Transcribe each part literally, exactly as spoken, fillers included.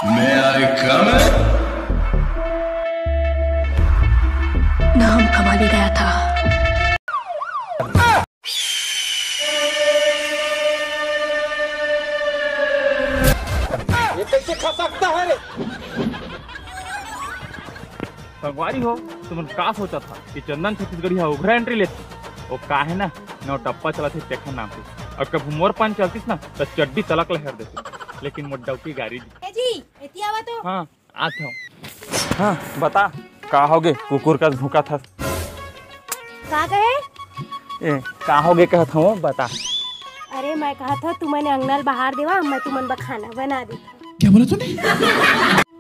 May I come in? नाम कमाने गया था। ये कैसे खा सकता है रे? संगवारी हो, तुमन का सोचत हा कि चंदन छत्तीसगढ़ी हा उघरा entry लेथे? वो का हे ना, नौटप्पा चलत हे तेखर नाम से। अउ कभू मोर पान चलतिस ना, त चड्डी तलक ल हेर देतिस। लेकिन मोर डौकी गारी दी। ए जी, एती आवा तो। हाँ, आत हूँ। हाँ, बता, का होगे? कुकुर कस भूंकत हस। का कहे? ए, का होगे कहत हूँ, बता। अरे, मैं कहत हूँ, तुमन अंगना ल बहार देवा, मैं तुमन बर खाना बना देत हूँ। क्या बोला तूने?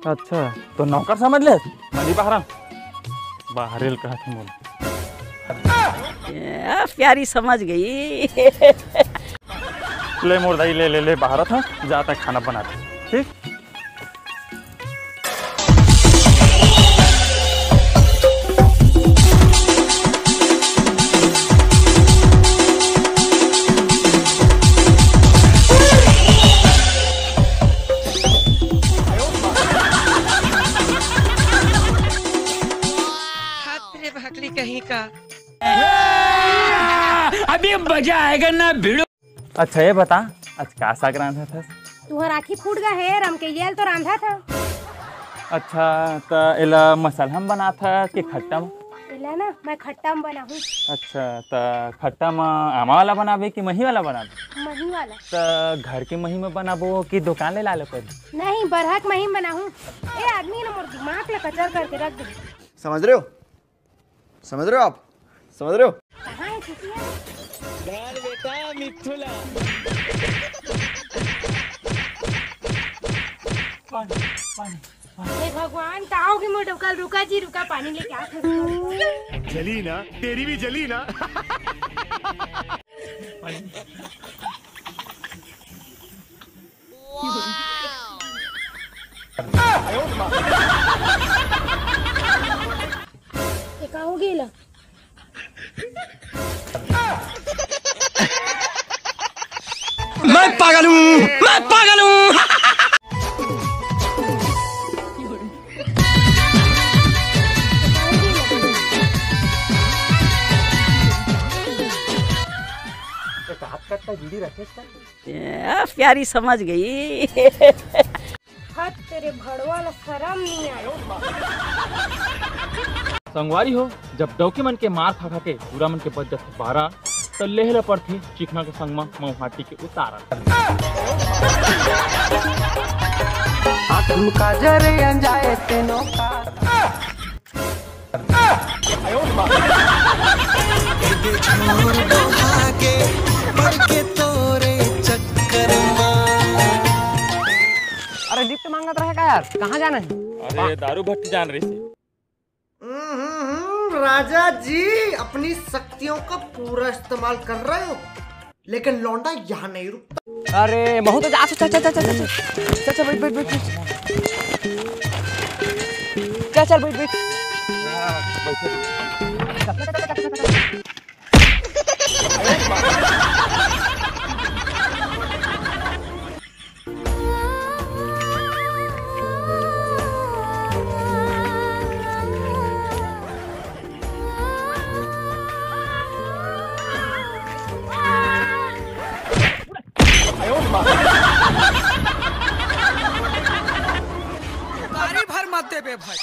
अच्छा, तो नौकर समझ ले? मनी बहारा। बहारेल कहत हूँ बोल। ए, प्यारी समझ गई। ले मोर दाई, ले, ले, ले, बहारत हूँ, जा तक खाना बना दे, ठीक? हाथ रे भकली कहीं का। अभी मजा आएगा ना भिड़ू। अच्छा, ये बता, आज का साग रांधत हस? तुहर आँखी फूट गा हे, रमकइया ल तो रांधत हस। अच्छा, त एला मसलहा म बनात हस कि खट्टा म? एला ना, मैं खट्टा म बनाहूँ। अच्छा, त खट्टा म आमा वाला बनाबे कि मही वाला बनाबे? मही वाला। त घर के मही म बनाबो कि दुकान ले लाले पड़ी? नहीं, बरहक मही म बनाहूँ। ए आदमी ना मोर दिमाग ल कचर करके रख दे। समझ रहे हो? समझ रहे हो आप? समझ रहे हो? कहाँ है चुतिया? डाल बेटा मिथुला। पानी, पानी, पानी। हे भगवान, का होगे मोर डौका ल? रुका जी, रुका, पानी लेके आत हूँ। जली ना, तेरी भी जली ना। ये का हो गेला? मैं पागल हूँ, मैं पागल हूँ। एक हाथ कट्टा बीड़ी रखे इसका। ए, प्यारी समझ गई। हद तेरे भड़वा ला शरम नहीं आया। संगवारी हो, जब डौकी मन के मार खा खा के टूरा मन के बच जाथे बारा, त लेहे ल पड़थे चिखना के संग म मऊहाटी के उतारा। आँख में काजर अंजाए तेनो का। अरे लिफ्ट मांगत रहे का यार, कहाँ जाना है? अरे दारू भट्टी जान रही थी। हम्म, राजा जी अपनी शक्तियों का पूरा इस्तेमाल कर रहे हो, लेकिन लौंडा यहाँ नहीं रुकता। अरे महू तो जा, चल चल चल चल चल चल चल बैठ बैठ बैठ। चल चल बैठ बैठ। गाड़ी भर मत देबे भाई।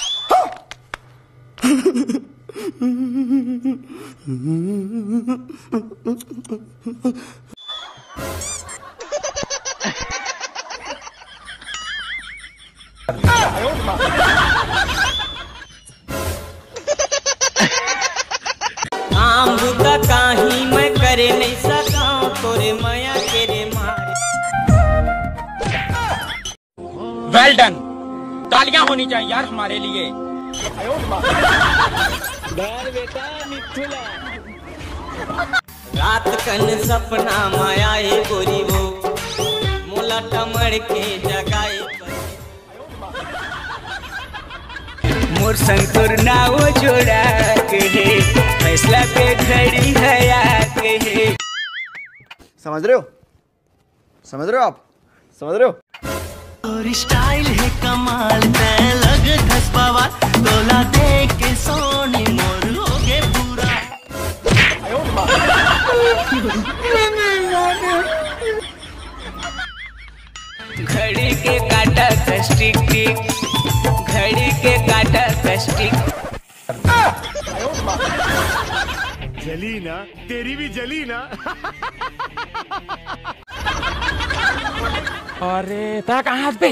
काम बुता काही मैं करे नहीं सकौं, तोरे मया के रे मारे। Well done। तालियां होनी चाहिए यार हमारे लिए। डाल बेटा मिथुला। रात कन सपना म आए गोरी वो, मोला टमड़ के जगाए। मोर संग तोर नाव जोड़ा के हे, फैसला के घड़ी है आ के हे। समझ रहे हो? समझ रहे हो आप? समझ रहे हो? तोर स्टाइल हे कमाल, तै लगथस बवाल, तोला देख के सोनी मोर होगे बुरा। घड़ी के काटा कस टिक टिक, घड़ी के काटा कस टिक। जली ना, तेरी भी जली ना। अरे, तै कहाँ हस बे?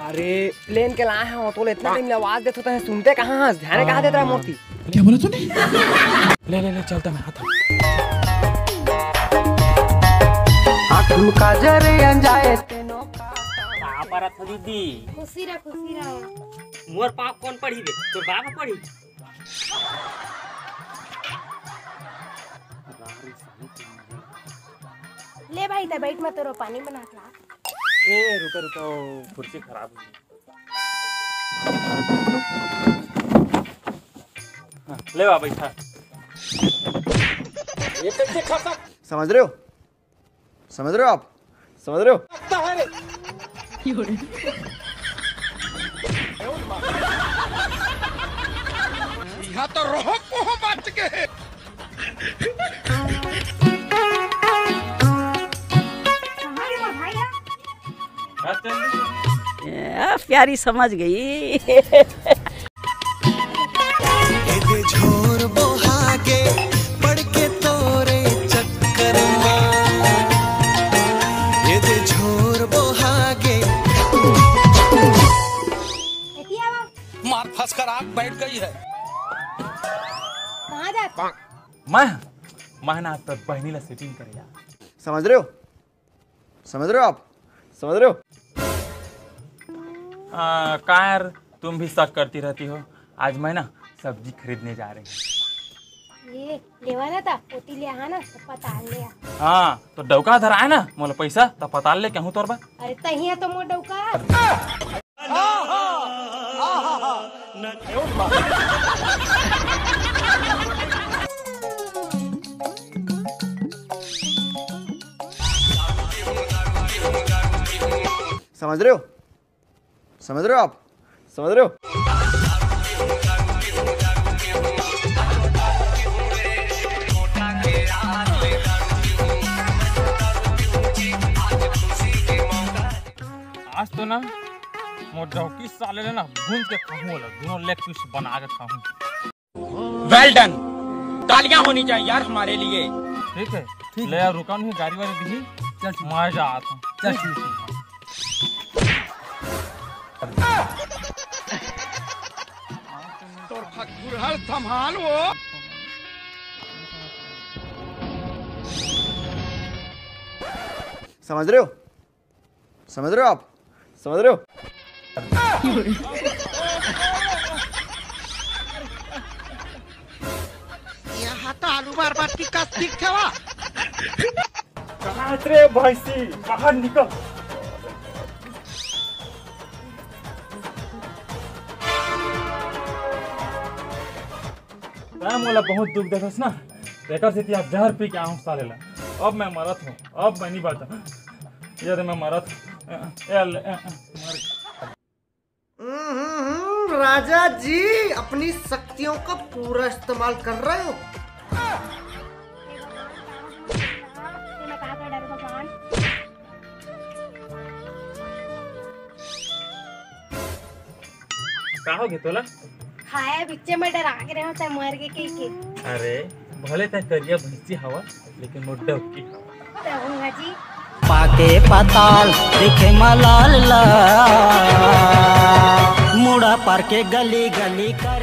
अरे, प्लेन के लाए हंव, तोला इतना टाइम ले आवाज देत हों, तैं सुनते कहाँ हस? ध्यान कहाँ देत रहा मोर ती? क्या बोला तूने? ले, ले, ले, चलता मैं आता हूँ। आँख में काजर अंजाए तेनो का। कहाँ पर था दीदी? खुशी रह, खुशी रह। मोर पाँव कोन पढ़ी बे? तोर बाप पढ़ी? ले भाई, तै बैठ, मैं तोरो पानी बना के ला। ए, रुका, रुका, वो कुर्सी खराब हो गई। हाँ, ले आ, बैठा। ये कैसे खा सक- समझ रहे हो? समझ रहे हो आप? समझ रहे हो? यहाँ तो रोह पोह बाच के है। आ, प्यारी समझ गई। एदे झोर बोहागे पड़ के तोरे चक्कर मा। एदे झोर बोहागे। एती आवा। मार फंस कर आग बैठ गई है। कहाँ जात? मैं मैं ना तो बहनी ला सेटिंग करे यार। समझ रहे हो? समझ रहे हो आप? समझ रहे हो? आ, का यार, तुम भी शक करती रहती हो। आज मैं ना सब्जी खरीदने जा रही हूँ। ये लेवा ना था, पोती ले आहा ना, तो पताल ले आ। हाँ, तो डौका धर आए ना, मोला पैसा, तो पताल ले कहूँ तोर बा। अरे तहिया तो मोर डौका। समझ रहे हो? समझ रहे हो आप? समझ रहे हो? आज तो ना मोर डौकी साले ले ना भून के खाहूं, वाला दोनों लेग पीस बना के खाहूं। Well done. तालियां होनी चाहिए यार हमारे लिए। ठीक है, ठीक ले है। यार, रुका नहीं, गाड़ी वाले दिखी। चल, ठीक। मैं जा आता हूँ। चल, ठीक है। तोर फटफुरहर संभाल वो। समझ रहे हो? समझ रहे हो आप? समझ रहे हो? यहाँ तो आलू बार बार की कस दिख थे वा। कहाँ रे भैंसी, बाहर निकल। तैं मोला बहुत दुख देथस ना, तेकर सेती आज जहर पी के आहूं साले ला। अब मैं मरत हूँ, अब मैं नहीं बाँचहूँ। ये दे मैं मरत हूँ। ए, ए, ले, ए, ए, मर। हम्म, हम्म, हम्म, राजा जी, अपनी शक्तियों का पूरा इस्तेमाल कर रहे हो। का हो गे तोला? खाया बिच्चे में डरा के रहो, तै मर गे कहि के। अरे, भले तै करिया भैंसी हवा, लेकिन मोर डौकी हवा। तहूँ हा जी। पाके पताल देखे मलाल ला, मुड़ा पार के गली गली का।